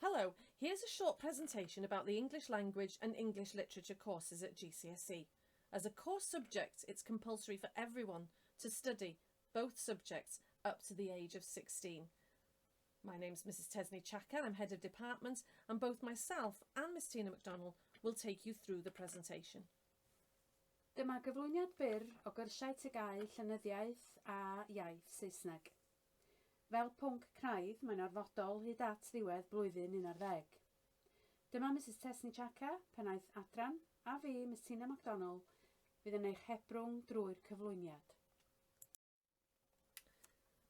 Hello, here's a short presentation about the English language and English literature courses at GCSE. As a core subject, it's compulsory for everyone to study both subjects up to the age of 16. My name's Mrs Tesni Chaka, I'm head of department, and both myself and Miss Tina McDonald will take you through the presentation. Dyma gyflwyniad byr o gyrsiau TGAU Llenyddiaeth a Iaith Saesneg. Fel pwnc craidd, mae'n orfodol hyd at ddiwedd blwyddyn 11. Dyma Misus Tesni Chaka, Pennaeth Adran, a fi, Miss Tina McDonald, fydd yn eich hebrwng drwy'r cyflwyniad.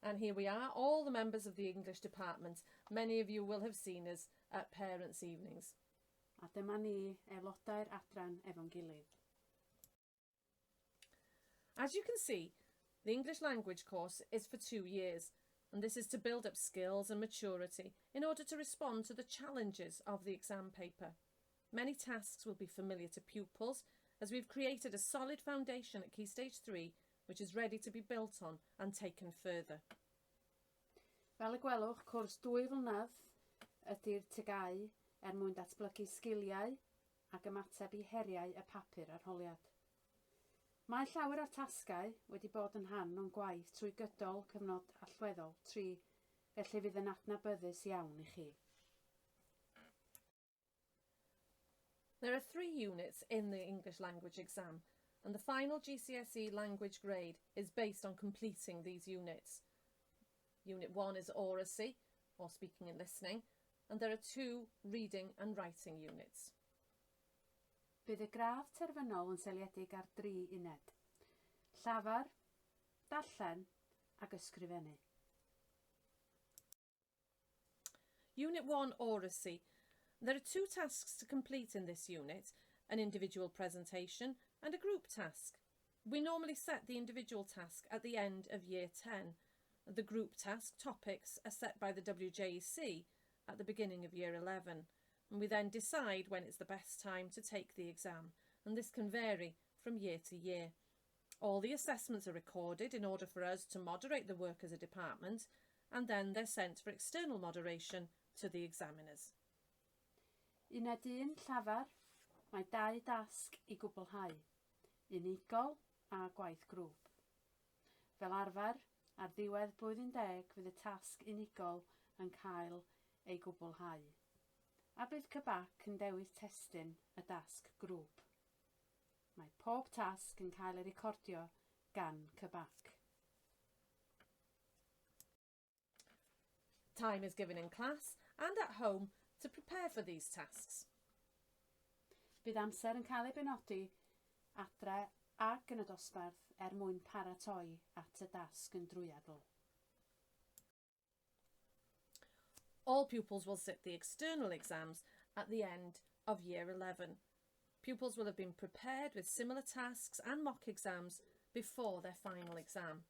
And here we are, all the members of the English department. Many of you will have seen us at parents' evenings. A dyma ni, aelodau'r adran efo'n gilydd. As you can see, the English language course is for 2 years, and this is to build up skills and maturity in order to respond to the challenges of the exam paper. Many tasks will be familiar to pupils as we've created a solid foundation at Key Stage 3 which is ready to be built on and taken further. Fel y gwelwch, cwrs 2 flynedd ydy'r TGAU er mwyn datblygu sgiliau ac ymateb i heriau y papur arholiad. Mae llawer o'r tasgau wedi bod yn rhan o'n gwaith trwy gydol cyfnod allweddol 3, felly fydd yn adnabyddus iawn i chi. There are three units in the English language exam, and the final GCSE language grade is based on completing these units. Unit 1 is oracy, or speaking and listening, and there are two reading and writing units. Bydd y gradd terfynol yn seiliedig ar dri uned. Llafar, darllen ac ysgrifennu. Unit 1, Oracy. There are two tasks to complete in this unit, an individual presentation and a group task. We normally set the individual task at the end of year 10. The group task topics are set by the WJEC at the beginning of year 11, and we then decide when it's the best time to take the exam, and this can vary from year to year. All the assessments are recorded in order for us to moderate the work as a department, and then they're sent for external moderation to the examiners. Uned 1 llafar, mae dau dasg i gwblhau, unigol a gwaith grŵp. Fel arfer, ar ddiwedd blwyddyn 10 fydd y tasg unigol yn cael ei gwblhau. A bydd CBAC yn dewis testun y dasg grŵp. Mae pob tasg yn cael ei recordio gan CBAC. Time is given in class and at home to prepare for these tasks. Bydd amser yn cael ei benodi adre ac yn y dosbarth er mwyn paratoi at y dasg yn drwyadl. All pupils will sit the external exams at the end of year 11. Pupils will have been prepared with similar tasks and mock exams before their final exam.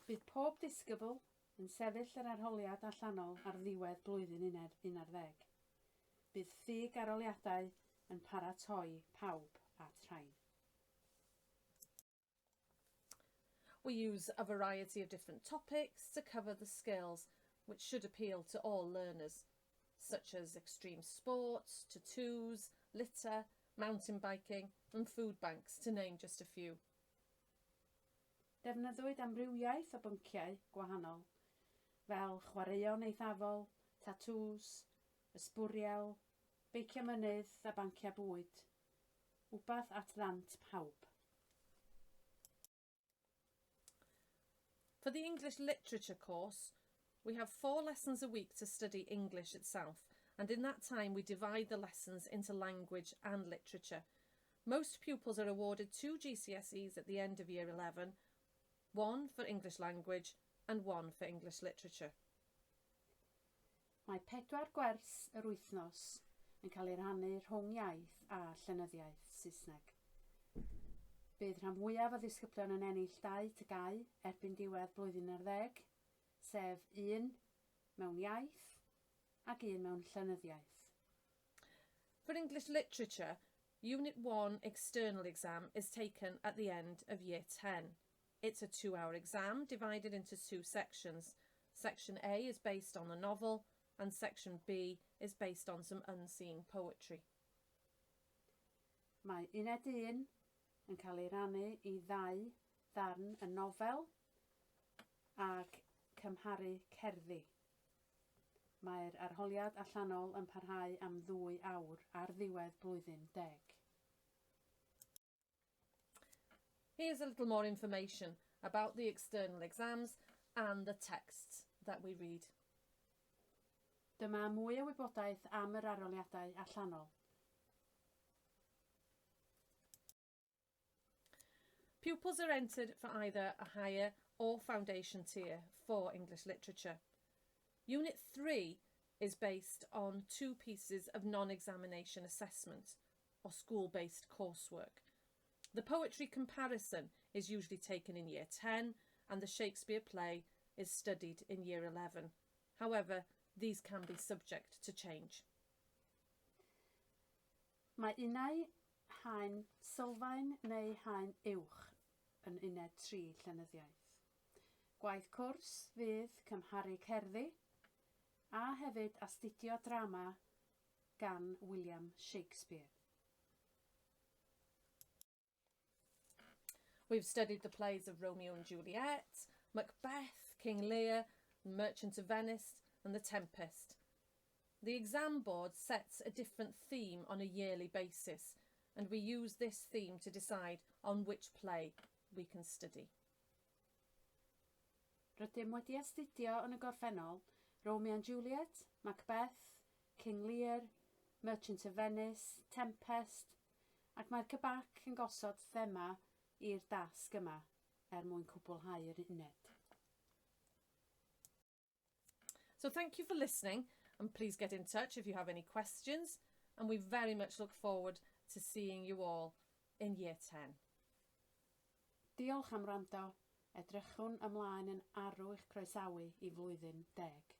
Bydd pob disgybl yn sefyll yr arholiad allanol ar ddiwedd blwyddyn 11. Bydd ffug arholiadau yn paratoi pawb at rhain. We use a variety of different topics to cover the skills which should appeal to all learners, such as extreme sports, tattoos, litter, mountain biking and food banks, to name just a few. Defnyddiwyd amrywiaeth o bynciau gwahanol, fel chwaraeon eithafol, tatŵs, ysbwriel, beicio mynydd a banciau bwyd. Wbath at ddant pawb. For the English literature course, we have four lessons a week to study English itself, and in that time we divide the lessons into language and literature. Most pupils are awarded two GCSEs at the end of year 11, one for English language and one for English literature. Mae pedwar gwers yr wythnos yn cael ei rhannu rhwng iaith a llenyddiaeth Saesneg. Bydd rhan fwyaf o ddisgyblion yn ennill dau TGAU erbyn diwedd blwyddyn 11, sef un mewn iaith ac un mewn llenyddiaeth. For English literature, Unit 1 external exam is taken at the end of year 10. It's a 2-hour exam divided into two sections. Section A is based on the novel. and section B is based on some unseen poetry. Mae uned 1 yn cael ei rannu i ddau ddarn y nofel ac cymharu cerddi. Mae'r arholiad allanol yn parhau am ddwy awr ar ddiwedd blwyddyn deg. Here's a little more information about the external exams and the texts that we read. Dyma mwy o wybodaeth am yr arholiadau allanol. Pupils are entered for either a higher or foundation tier for English literature. Unit 3 is based on two pieces of non-examination assessment or school-based coursework. The poetry comparison is usually taken in year 10 and the Shakespeare play is studied in year 11. However, these can be subject to change. Mae unau haen sylfaen neu haen uwch yn uned 3 llenyddiaeth. Gwaith cwrs fydd cymharu cerddi a hefyd astudio drama gan William Shakespeare. We've studied the plays of Romeo and Juliet, Macbeth, King Lear, Merchant of Venice and The Tempest. The exam board sets a different theme on a yearly basis and we use this theme to decide on which play we can study. Rydym wedi astudio yn y gorffennol Romeo and Juliet, Macbeth, King Lear, Merchant of Venice, Tempest, ac mae'r CBAC yn gosod thema i'r dasg yma er mwyn cwblhau'r uned. So thank you for listening and please get in touch if you have any questions and we very much look forward to seeing you all in year 10. Diolch am wrando. Edrychwn ymlaen yn arw i'ch croesawu i flwyddyn deg.